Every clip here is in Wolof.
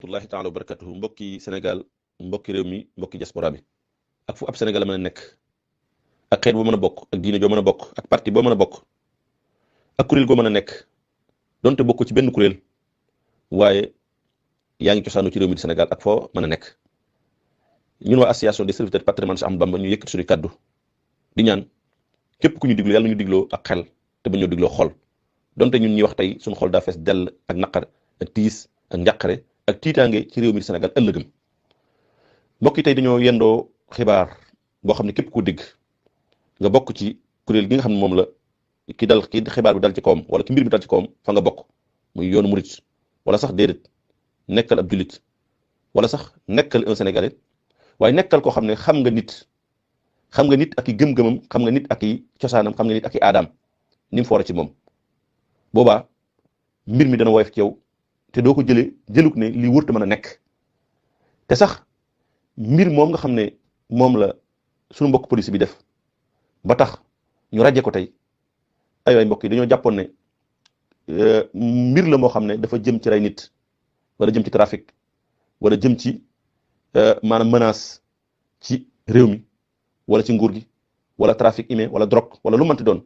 rahmatullahi taala wa barakatuhu mbokki Sénégal mbokki réew mi mbokki diaspora bi ak fu ab Sénégal mën a nekk ak xeet boo mën a bokk ak diine joo mën a bokk ak parti boo mën a bokk ak kuréel goo mën a nekk donte bokk ci benn kuréel waaye yaa ngi cosaanu ci réew mi di Sénégal ak foo mën a nekk ñun waa association des serviteurs du patrimoine Cheikh Ahmadou Bamba ñu yëkkati suñu kaddu di ñaan képp ku ñu diglu yàlla ñu digloo ak xel te ba ñu digloo xol donte ñun ñuy wax tey suñu xol daa fees dell ak naqar ak tiis ak njàqare ak tiitaange ci réew mi di Sénégal ëllëgëm mbokk yi tey dañoo yendoo xibaar boo xam ne képp ku dégg nga bokk ci kuréel gi nga xam ne moom la ki xibaar bi dal ci kawam wala ki mbir mi dal ci kawam fa nga bokk muy yoonu murit wala sax déedéet nekkal ab jullit wala sax nekkal un sénégalais waaye nekkal koo xam ne xam nga nit ak i gëm-gëmam xam nga nit ak i cosaanam xam nga nit ak i aadaam ni mu foore ci moom boobaa mbir mi dana woyof ci yow te doo ko jëluk ne lii wërta mën a nekk te sax mbir moom nga xam ne moom la suñu mbokk police bi def ba tax ñu raje ko tey ay mbokk yi dañoo jàppoon ne mbir la moo xam ne dafa jëm ci rey nit wala jëm ci trafic wala jëm ci maanaam menace ci réew mi wala ci nguur gi wala trafic humain wala drogue wala lu mënti doon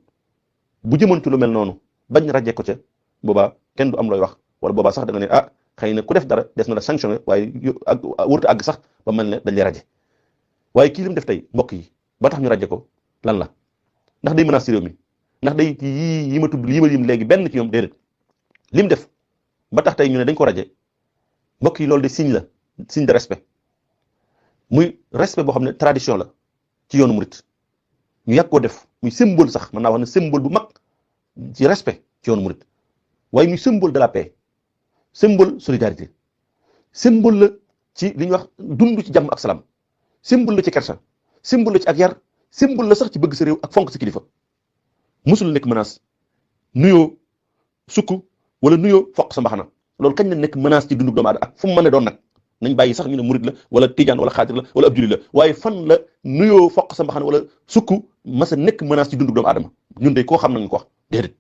bu jëmoon ci lu mel noonu bañ raje ko ca boobaa kenn du am looy wax wala boobaa sax da nga ne ah xëy na ku def dara des na la sanctionné waaye wërta àgg sax ba mel ne dañ lay raje waaye kii li mu def tey mbokk yi ba tax ñu raje ko lan la ndax day menace ci réew mi ndax day yi ma tudd yi ma lim léegi benn ci ñoom déedéet li mu def ba tax tey ñu ne dañ ko raje mbokk yi loolu de signe la signe de respect muy respect boo xam ne tradition la ci yoonu murit ñu yàgg koo def muy symbole sax mën naa wax ne symbole bu mag ci respect ci yoonu murit waaye muy symbole de la paix symbole solidarité symbole la ci li ñuy wax dund ci jàmm ak salaam symbole la ci kersa symbole la ci ak yar symbole la sax ci bëgg sa réew ak fonk sa kilifa musul nekk menace nuyoo sukk wala nuyoo foq sa mbaxana loolu kañ la nekk menace ci dundu doomu aadama ak fu mu mën a doon nag nañ bàyyi sax ñu ne murid la wala tijaan wala xaadir la wala ab julli la waaye fan la nuyoo foq sa mbaxana wala sukk mas a nekk menace ci dundu doomu aadama ñun de koo xam nañu ko wax déedéet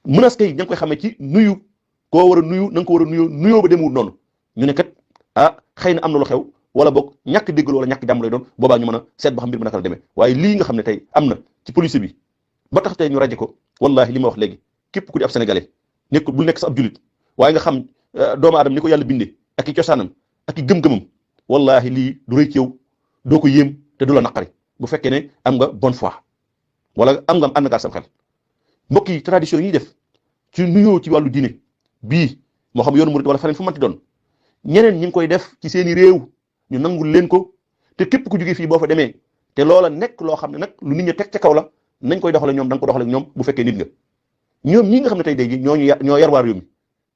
menace kay ña ngi koy xamee ci nuyu koo war a nuyu na nga ko war a nuyoo ba demewul noonu ñu ne kat ah xëy na am na lu xew wala boog ñàkk déggal wala ñàkk jàmm lay doon boobaa ñu mën a seet ba xam mbir mi naka la demee waaye lii nga xam ne tey am na ci police bi ba tax tey ñu raje ko wallahi li ma wax léegi képp ku di ab sénégalais nekkul bul nekk sa ab jullit waaye nga xam doomu aadama ni ko yàlla bindee ak i cosaanam ak i gëm-gëmam wallahi lii du rëy ci yow doo ko yéem te du la naqari bu fekkee ne am nga bonne foi wala am nga ànd nga sam xel mbokk yi tradition yi def ci nuyoo ci wàllu diine bii moo xam yoonu murid wala feneen fu manti doon ñeneen ñi ngi koy def ci seeni réew ñu nangul leen ko te képp ku jógee fii boo fa demee te loola nekk loo xam ne nag lu nit ñi teg ca kaw la nañ koy doxale ñoom da nga ko doxale ñoom bu fekkee nit nga ñoom ñi nga xam ne tey léegi ñoo yar waa réew mi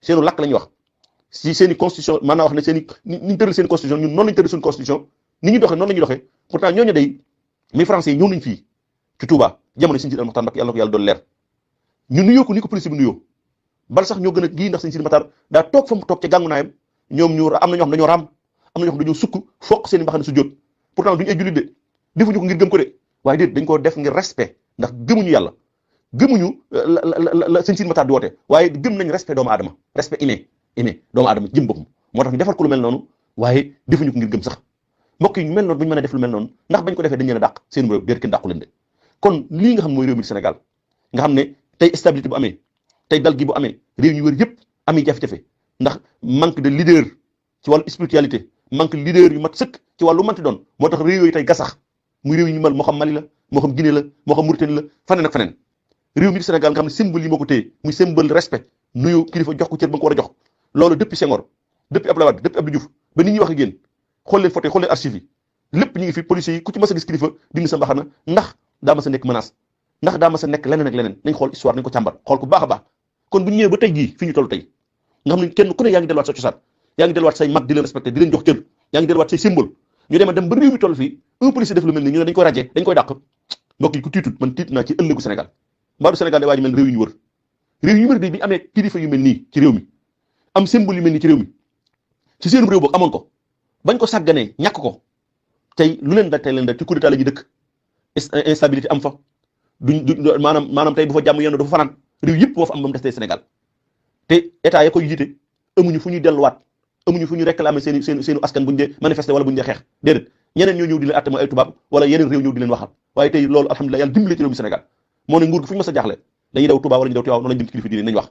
seenu làkk la ñuy wax si seen i constitution maanaam wax ne seen i ñu tëral seen constitution ñun noonu lañu tëral suñu constitution ni ñuy doxee noonu la ñuy doxee pourtant ñooñu day mi français yi ñëw nañ fii ci Touba jamono Sëñ Sidi Maxtaar Mbakke yàlla na ko yàlla doon leer ñu nuyoo ko ni ko police bi nuyoo bal sax ñoo gën a gii ndax Sëñ Sidi Maxtaar daa toog fa mu toog ca gàngu naayam ñoom ñu am na ñoo xam dañoo raam am na ñoo xam dañoo sukk foq seen i mbaxane su jóot pourtant duñu ay jullit de defuñu ko ngir gëm ko de waaye déet dañ ko def ngir respect ndax gëmuñu yàlla gëmuñu la Sëñ Sidi Maxtaar di woote waaye gëm nañ respect doomu aadama respect humain doomu aadama jëm boppam moo tax ñu defal ko lu mel noonu waaye defuñu ko ngir gëm sax mbokk yi ñu mel noonu bu ñu mën a def lu mel noonu ndax bañ ko defee dañ leen a dàq seen réew déet kenn dàqu leen de kon lii nga xam mooy réew mi Sénégal nga xam ne tey stabilité bu amee tey dal gi bu amee réew ñu wër yëpp ami jafe-jafe ndax manque de leader ci wàllu spiritualité manque leader yu mat sëkk ci wàllu manti doon moo tax réew yooyu tey gasax muy réew yi ñu mel moo xam Mali la moo xam Guinée la moo xam Mauritanie la faneen ak faneen réew mi di Sénégal nga xam ne symbole yi moo ko téye muy symbole respect nuyu kilifa jox ko cër ba nga ko war a jox loolu depuis Senghor depuis Abdoulaye Wade depuis Abdou Diouf ba nit ñi wax ak yéen xool leen photo xool leen archive yi lépp ñu ngi fi policiers yi ku ci mas a gis kilifa dindi sa mbaxana ndax daa mas a nekk menace ndax daa mas a nekk leneen ak leneen nañ xool histoire nañ ko càmbar xool ko baax a baax kon bu ñu ñëwee ba tey jii fi ñu toll tey nga xam ne kenn ku ne yaa ngi delluwaat sa cosaan yaa ngi delluwaat say mag di leen respecté di leen jox cër yaa ngi delluwaat say symbole ñu dem ba réew mi toll fii un policier def lu mel ni ñu ne dañ koy rajee dañ koy dàq mbokk yi ku tiitut man tiit naa ci ëllëgu Sénégal mbaaru Sénégal day waaj mel réew yi ñu wër réew yi ñu wër de bi amee kilifa yu mel nii ci réew mi am symbole yu mel nii ci réew mi ci seenum réew boog amoon ko bañ ko sàgganee ñàkk ko tey lu leen da tey leen da ci coup d'état la ñuy dëkk instabilité am fa maanaam tey bu fa jàmm yenn dafa fanaan réew yëpp boo fa am ba mu des tey Sénégal te état ya koy jiite amuñu fu ñuy delluwaat amuñu fu ñu réclamer seen askan buñu dee manifester wala buñu dee xeex déedéet ñeneen ñoo ñëw di leen atte mooy ay tubaab wala yeneen réew ñëw di leen waxal waaye tey loolu alhamdulilah yàlla dimbali ci réew mi Sénégal moo ne nguur gi fu ñu mës a jaaxle dañuy daw Touba wala ñu daw Tivaouane wala ñu dem ci kilifa diine nañ wax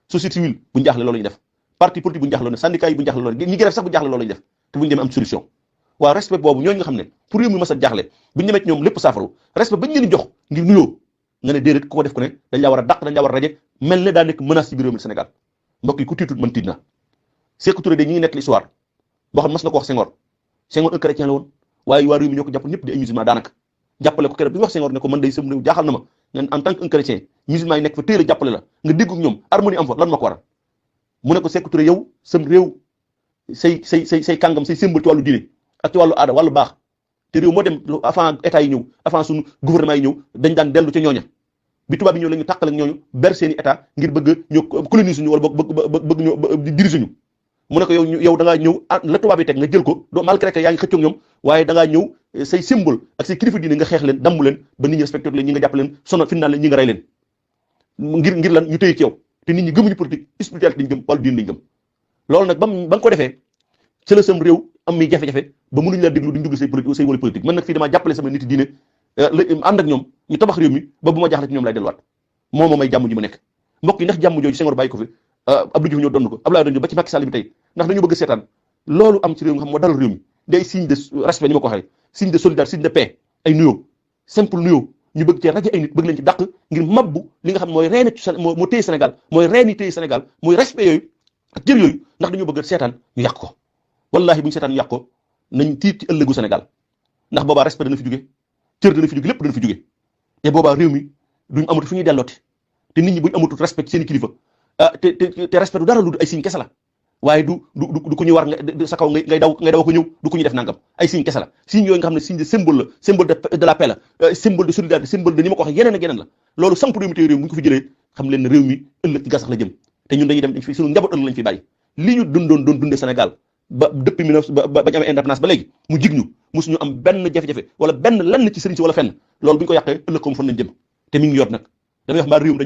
société civile buñu jaaxle loolu lañu def parti politique buñu jaaxle loolu syndicat yi buñu jaaxle loolu ñi grève sax buñu jaaxle loolu lañu def te buñu demee am solution waaw respect boobu ñooñu nga xam ne pour réew mi mës a jaaxle buñu demee ci ñoom lépp saafaru respect bañ leen jox ngir nuyoo nga ne déedéet ku ko def ko ne dañ laa war a dàq dañ laa war a raje mel ne daa nekk menace ci biir réew mi Sénégal mbokk yi ku tiitut man tiit na Sékou Touré de ñi ngi nekk l'histoire boo xam ne mas na ko wax Senghor un chrétien la woon waaye waa réew mi ñoo ko jàpp ñëpp di ay musulman daanaka jàppale ko keroog bi ñu wax Senghor ne ko man day sam réew jaaxal na ma nga en tant que un chrétien musulman yi nekk fa téere jàppale la nga dégg ak ñoom harmonie am fa lan ma ko waral mu ne ko Sékou Touré yow sam réew say kàngam say symbole ci wàllu diine ak ci wàllu aada wàllu baax te réew moo dem avant état yi ñëw avant suñu gouvernement yi ñëw dañ daan dellu ca ñooña bi tubaab yi ñëw la ñu tàqal ak ñooñu ber seeni état ngir bëgg ñu coloniser ñu wala bëgg ñu diriger ñu mu ne ko yow da ngaa ñëw la tubaab yi teg nga jël ko doo malgré que yaa ngi xëccoog ñoom waaye da ngaa ñëw say symbole ak say kilifa diine nga xeex leen damm leen ba nit ñi respecté leen ñi nga jàpp leen sonal fi naan leen ñi nga rey leen ngir lan ñu téye ci yow te nit ñi gëmuñu politique spiritualité lañ gëm wala diine lañ gëm loolu nag ba nga ko defee ci la sam réew am mi jafe-jafe ba mënuñu la déglu duñ dugg say politique say wala politique man nag fii damaa jàppale sama nit diine ànd ak ñoom ñu tabax réew mi ba bu ma jaaxle ci ñoom lay delluwaat moo may jàmm ji ma nekk mbokk yi ndax jàmm jooju Senghor bàyyi ko fi Abdou Diouf ñoo donn ko Abdoulaye doon ba ci Macky Sall bi tey ndax dañu bëgg seetaan loolu am ci réew nga xam moo dalal réew mi day signe de respect ni ma ko waxee signe de solidarité signe de paix ay nuyoo simple nuyoo ñu bëgg cee rajo ay nit bëgg leen ci dàq ngir mabbu li nga xam mooy reeni moo téye Sénégal mooy reeni téye Sénégal mooy respect yooyu ak jër yooyu ndax dañoo bëgg seetaan ñu yàq ko wallahi bu ñu seetaan ñu yàq ko nañ tiit ci ëllëgu Sénégal ndax boobaa respect dana fi jóge cër dana fi jóge lépp dana fi jóge te boobaa réew mi duñ amatu fu ñuy dellooti te nit ñi buñ amatul respect seen i kilifa te respect du dara lu ay signe kese la waaye du ku ñu war nga sa kaw ngay daw ko ñëw du ko ñu def nangam ay signe kese la signe yooyu nga xam ne signe de symbole la symbole de la paix la symbole de solidarité symbole de ni ma ko waxee yeneen ak yeneen la loolu samp réew mi tey réew mi bu ñu ko fi jëlee xam leen ne réew mi ëllëg ci gasax la jëm te ñun dañuy dem dañ fi suñu njaboot ëllëg lañ fi bàyyi li ñu doon dundee Sénégal ba depuis bañ amee indépendance ba léegi mu jig ñu mosuñu am benn jafe-jafe wala benn lenn ci sëriñ si wala fenn loolu bu ñu ko yàqee ëllëg ko mu fan lañ jëm te mi ngi yor nag damay wax mbaa réew mi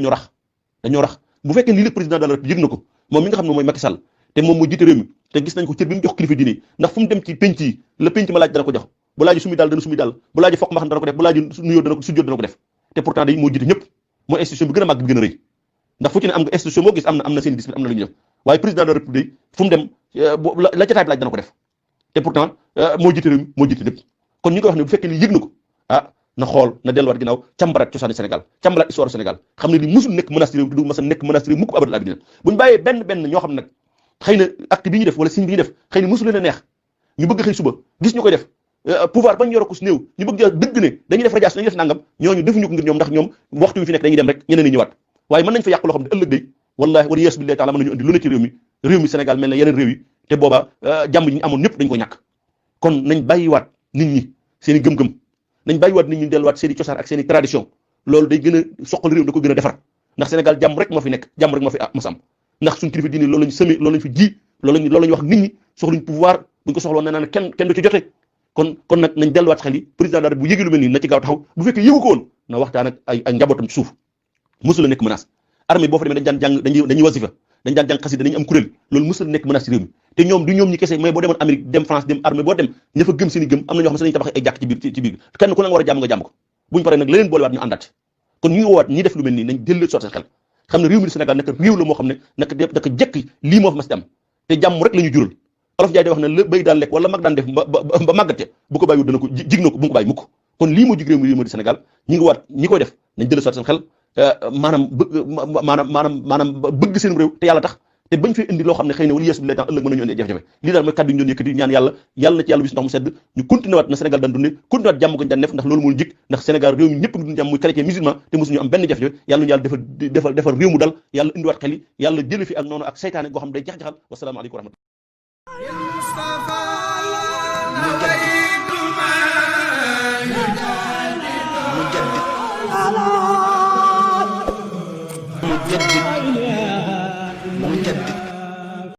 dañoo rax bu fekkee lii la président de la République yëg na ko moom mi nga xam ne mooy Macky Sall te moom moo jiite réew mi te gis nañ ko cër bi mu jox kilifa diine yi ndax fu mu dem ci penc yi la penc ma laaj dana ko jox bu laaj sumi daal dana sumi daal bu laaj foog ma xam dana ko def bu laaj nuyoo dana ko sujjóot dana ko def te pourtant day moo jiite ñëpp mooy institution bi gën a màgg bi gën a rëy ndax fu ci ne am nga institution moo gis am na seen discipline am na lu ñu def waaye président de la République fu mu dem la ca taay bi laaj dana ko def te pourtant moo jiite réew mi moo jiite ñëpp kon ñu koy wax ne bu fekkee ni yëg na ko na xool na delluwaat ginnaaw càmbaraat cosaani Sénégal càmbaraat histoire Sénégal xam ne li musul nekk menace réew du mas a nekk menace réew mukk abadal abidina buñu bàyyee benn ñoo xam nag xëy na acte bi ñu def wala signe bi ñu def xëy na musul leen a neex ñu bëgg xëy suba gis ñu koy def pouvoir bañ yoro ko su néew ñu bëgg dëgg ne dañuy def radiation dañuy def nangam ñooñu defuñu ko ngir ñoom ndax ñoom waxtu wi fi nekk dañuy dem rek ñeneen ñi ñëwaat waaye mën nañ fa yàq loo xam ne ëllëg day wallahi wala yeesu billahi taala mën nañu andi lu ne ci réew mi Sénégal mel na yeneen réew yi te booba jàmm yi ñu amoon ñëpp dañ ko ñàkk kon nañ bàyyiwaat nit ñi seen i gëm-gëm nañ bàyyiwaat nit ñi delluwaat seen i cosaan ak seen i tradition loolu day gën a soqal réew da ko gën a defar ndax Sénégal jàmm rek moo fi nekk jàmm rek moo fi mas am ndax suñ kilifa diine loolu lañu semé loolu lañu fi ji loolu lañu wax nit ñi soxluñ pouvoir buñ ko soxloon ne naan kenn du ci jote kon nag nañ delluwaat xel yi président daal bu yëgee lu mel nii na ci gaaw taxaw bu fekkee yëgu ko woon na waxtaan ak ay njabootam ci suuf mosul la nekk menace armée boo fa demee dañ daan jàng dañuy wasifa dañ daan jàng xasida dañuy am kuréel loolu mosul nekk menace ci réew mi te ñoom du ñoom ñi kese mais boo demoon Amérique dem France dem armée boo dem ña fa gëm seen i gëm am na ñoo xam ne dañuy tabax ay jàkk ci biir kenn ku ne nga war a jàmm nga jàmm ko buñu paree nag leneen boolewaat ñu àndaat kon ñu ngi woowaat ñi def lu mel nii nañ dellu sotti xel xam ne réew mi Sénégal naka réew la moo xam ne naka jekk lii moo fa mas di am te jàmm rek la ñu jural olof jaay day wax ne la béy daan lekk wala mag daan def ba màggate bu ko bàyyiwul dana ko jig na ko bu mu ko bàyyi mukk kon lii moo jig réew mi di Sénégal ñi ngi waat ñi koy def nañ dellu sotti seen xel maanaam bëgg seen réew te yàlla tax te bañ fee indi loo xam ne xëy na wala yeesu bi lay tax ëllëg mën nañu indi jafe-jafe lii daal mooy kàddu yi ñu doon yëkkati ñaan yàlla na ci yàlla bis ndox mu sedd ñu continué waat na Sénégal daan dundee continué waat jàmm ko ñu daan def ndax loolu moo jik ndax Sénégal réew mi ñëpp ngi dund jàmm muy chrétien musulman te mosuñu am benn jafe-jafe yàlla ñu yàlla defal réew mu dal yàlla indiwaat xel yi yàlla jële fi ak noonu ak saytaane goo xam day jax-jaxal wassalaamu aleykum wa rahmatullah